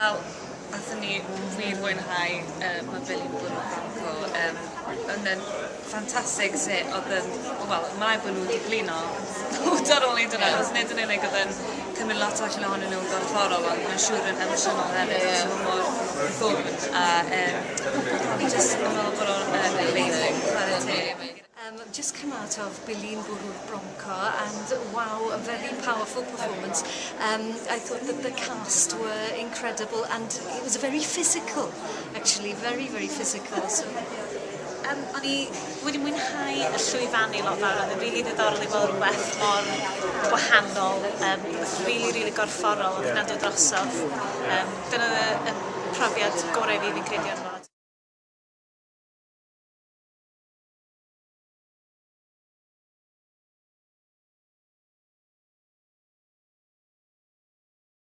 Wel, nathon ni wir fwynhau Mae Billy'n Bwrw Bronco. Yn ffantastig sut oedd yn, wel, mae bod nhw wedi blino ar ôl neud hwnna, achos nid yn unig oedd yn cymryd lot allan ohonyn nhw'n gorfforol, ond mae'n siŵr yn emosiynol hefyd, achos nhw mor ddwfn a o'n i jyst yn meddwl bod o'n amazing, chwarae teg. Just come out of Billy'n Bwrw'r Bronco and wow, a very powerful performance. I thought that the cast were incredible and it was very physical, actually, very, very physical. So O'n i wedi mwynhau y llwyfannu lot fawr, oedd yn rili ddiddorol i weld rhywbeth mor wahanol, rhywbeth rili, rili gorfforol, oedd hynna'n dod drosodd. Dyna oedd y profiad gorau fi, fi'n credu, ar fod.